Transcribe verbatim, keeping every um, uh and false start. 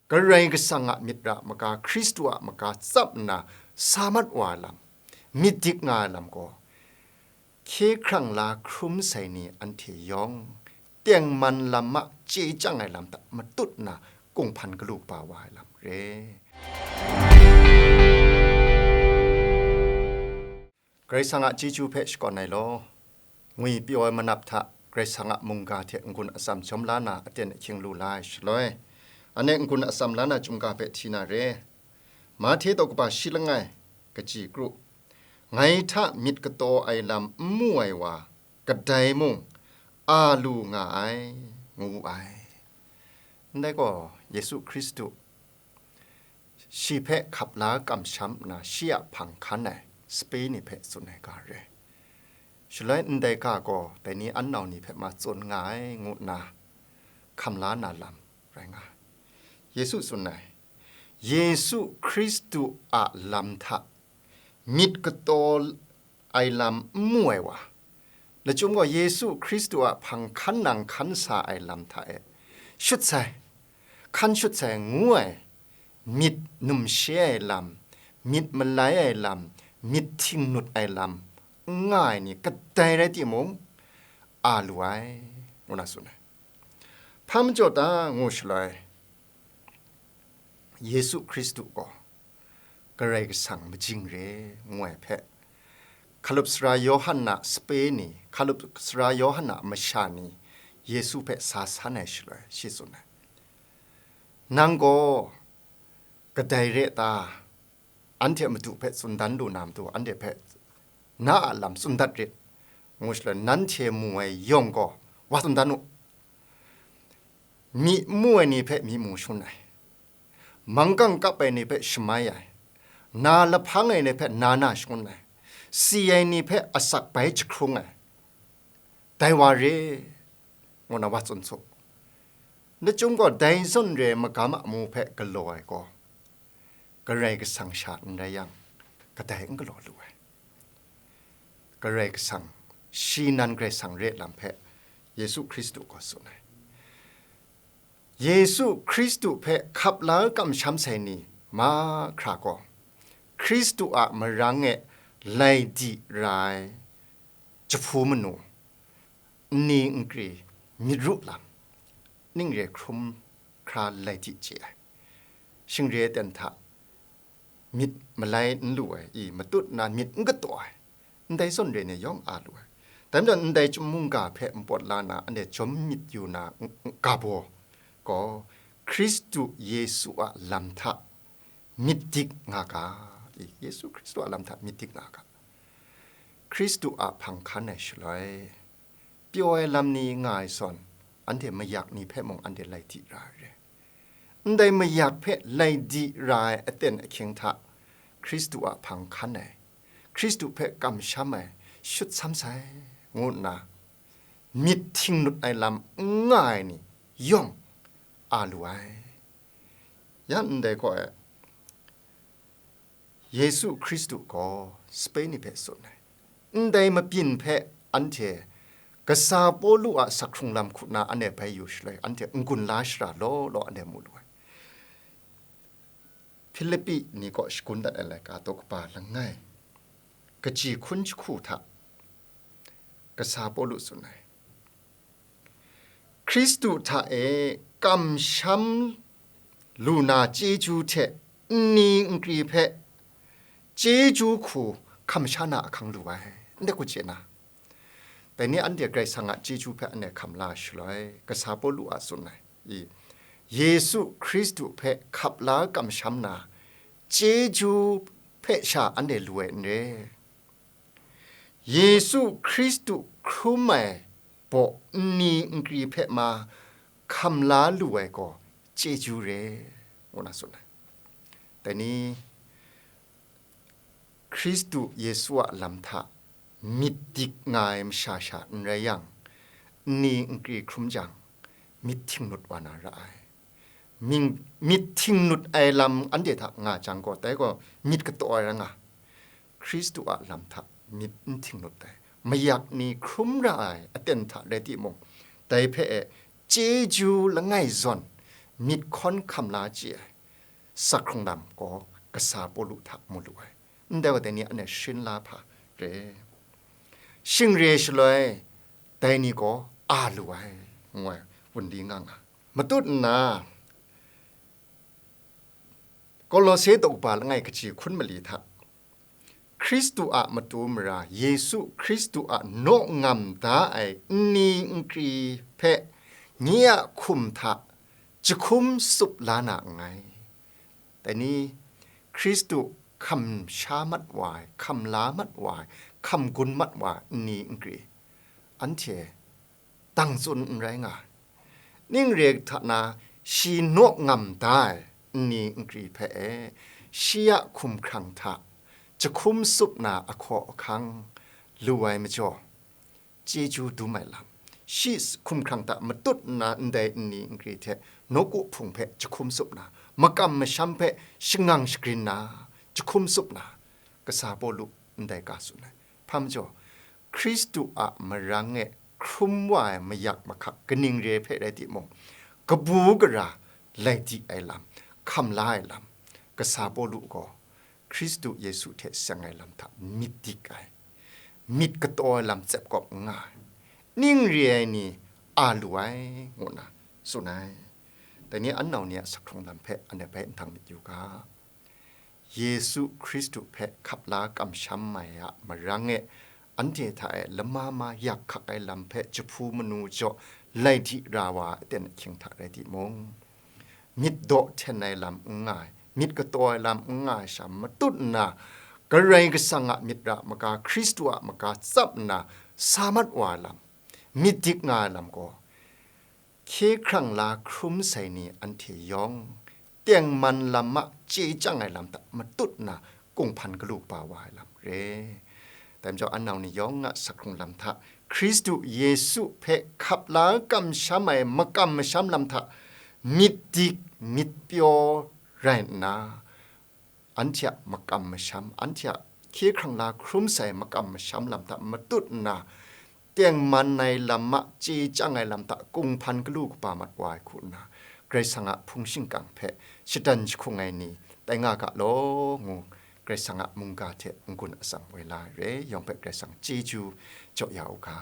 Karai Kasang a myit ra maga, Hkristu a maga tsap nna sa mat wa ai lam, myit dik nga ai lam gaw, hkye hkrang la hkrum sai ni anhte yawng, tengman lam a chye chyang ai lam hta matut nna, kunghpan galu kaba wa ai lam re. Karai Kasang a chyeju hpe shakawn ai law, ngwi pyaw ai manap hta Karai Kasang a mungga hte n-gun atsam jawm la na aten ahkying lu la ai shaloi, anhte n-gun atsam la na chyum ga hpe hti na re. Mahte daw kaba shi langai, kaji kru, ngai hta myit kataw ai lam n mu ai wa kadai mung a lu nga ai, ngu wu ai. Ndai gaw, Yesu Hkristu shi hpe hkap la kamsham nna, shi a hpang hkan ai sape ni hpe tsun ai ga re. Shaloi ndai ga gaw dai ni an nau ni hpe ma tsun nga ai, ngu nna hkam la na lam rai nga ai. Yesu tsun ai, Yesu Hkristu a lam hta myit kataw ai lam n mu ai wa, lachyum gaw Yesu Hkristu a hpang hkan nang hkan sa ai lam hta e shut sai, hkan shut sai ngu ai, myit numshe ai lam, myit malai ai lam, myit htingnut ai lam n nga ai ni kadai rai timung, a lu ai, ngu na tsun ai. Hpa majaw ta ngu shaloi, Yesu Hkristu gaw Karai Kasang majing re, ngu ai hpe, Hkalup Sara Yawhan a sape ni, Hkalup Sara Yawhan a masha ni Yesu hpe sa san ai shaloi, shi tsun ai, "Nang gaw kadai re ta? Anhte Madu hpe tsun dan lu na matu, anhte hpe na a lam tsun dat rit," ngu shaloi, nanhte mu ai yawng gaw wa tsun dan u. Mi n mu ai ni hpe mi mu shangun ai, manggang kap ai ni hpe shamai ai, na lahpang ai ni hpe na na shangun ai, si ai ni hpe asak bai jahkrung ai, dai wa re, ngu na wa tsun su. Lachyum gaw dai zawn re ai magam a amu hpe galaw ai gaw, Karai Kasang sha n rai yang, kadai n galaw lu ai. Karai Kasang, shi nan Karai Kasang re lam hpe Yesu Hkristu gaw tsun ai. Yesu Hkristu hpe hkap la kamsham sai ni mahkra gaw, Hkristu a marang e lai di ra ai jahpu manu, nni nkri, myit ru lam, ning re hkrum hkra lai di chye ai. Shingre aten hta myit malai n lu ai, i matut na myit n kataw ai, ndai zawn re ni yawng a lu ai. Dai majaw, ndai chyum mungga hpe npawt la na, anhte jawm myit yu na n-, n-, ga baw gaw, Hkristu Yesu a lam hta myit dik nga ga, i, Yesu Hkristu a lam hta myit dik nga ga. Hkristu a hpang hkan ai shaloi, pyaw ai lam ni nga ai zawn, anhte mayak ni hpe mung anhte lai di ra ai re. Ndai mayak hpe lai di ra ai aten ahkying hta, Hkristu a hpang hkan ai, Hkristu hpe kamsham ai, shut sam sai, ngu nna myit htingnut ai lam n nga ai ni yawng a lu ai. Yan ndai gaw e, Yesu Hkristu gaw sape ni hpe tsun ai. Ndai mabyin hpe anhte kasa Pawlu a sak hkrung lam hku na anhte bai yu shaloi, anhte n-gun la shara law law anhte mu lu ai. Hpilipi ni kaw shagun dat ai laika daw kaba langai, kaji hkun jahku hta kasa Pawlu tsun ai. Hkristu hta e kamsham lu na chyeju hte nni nkri hpe chyeju hku hkam sha na ahkang lu ai, ndai hku chye na. Dai ni anhte Karai Kasang a chyeju hpe anhte hkam la shaloi, kasa Pawlu a tsun ai, i, Yesu Hkristu hpe hkap la kamsham na chyeju hpe sha anhte lu ai n re. Yesu Hkristu hkrum ai baw nni nkri hpe ma hkam la lu ai gaw chyeju re, ngu na tsun ai. Dai ni, Hkristu Yesu a lam hta myit dik nga ai masha sha n rai yang, nni nkri hkrum jang, myit htingnut wa na ra ai. Mying, myit htingnut ai lam anhte hta nga jang gaw, dai gaw myit kataw ai rai nga. Hkristu a lam hta myit n htingnut ai, mayak ni hkrum ra ai aten hta rai timung, dai hpe e chyeju langai zawn myit hkawn hkam la chye ai, sak hkrung lam gaw kasa Pawlu hta mu lu ai. Ndai wa dai ni anhte sharin la hpa re. Shing re shaloi, dai ni gaw a lu ai, ngu ai wunli nga nga. Matut nna, Kolose daw kaba langai kaji hkun mali hta, Hkristu a matu mara, Yesu Hkristu a naw ngam da ai nni nkri hpe nye a hkum hta jahkum sup la na nngai. Dai ni, Hkristu hkam sha mat wa ai, hkam la mat wa ai, hkam gun mat wa ai nni nkri, anhte dang tsun n rai nga ai. Ning re hta na, shi naw ngam da ai nni nkri hpe e, shi a hkumhkrang hta jahkum sup na ahkaw ahkang lu ai majaw, chyeju dum ai lam, shi hkumhkrang hta matut nna ndai nni nkri hte nawku hpung hpe jahkum sup na, makam masham hpe shangang shagrin na, jahkum sup na, kasa Pawlu ndai ga tsun ai. Hpa majaw, Hkristu a marang e hkrum wa ai mayak mahkak kaning re ai hpe rai timung, kabu gara lai di ai lam, hkam la ai lam, kasa Pawlu gaw Hkristu Yesu hte seng ai lam hta myit dik ai, myit kataw ai lam tsep kawp n nga ai, ning re ai ni a lu ai, ngu nna tsun ai. Dai ni an nau ni a sak hkrung lam hpe anhte bai nhtang myit yu ga. Yesu Hkristu hpe hkap la kamsham ai a marang e, anhte hta e lama ma yak hkak ai lam hpe jahpu manu jaw lai di ra wa ai aten ahkying hta rai timung, myit daw hten ai lam n nga ai, myit kataw ai lam n nga ai sha matut nna, Karai Kasang a myit ra maga, Hkristu a maga tsap nna sa mat wa ai lam, myit dik nga ai lam gaw, hkye hkrang la hkrum sai ni anhte yawng, tengman lam a chye chyang ai lam hta matut nna, kunghpan galu kaba wa ai lam re. Dai majaw, an nau ni yawng a sak hkrung lam hta, Hkristu Yesu hpe hkap la kamsham ai makam masham lam hta myit dik myit pyaw rai nna, anhte a makam masham, anhte a hkye hkrang la hkrum sai makam masham lam hta matut nna, tengman ai lam a chye chyang ai lam hta kunghpan galu kaba mat wa ai hku nna, Karai Kasang a hpung shingkang hpe shadan jahkung ai ni tai nga ga law, ngu Karai Kasang a mungga hte n-gun atsam woi la ai re. Yawng hpe Karai Kasang chyeju jaw ya u ga.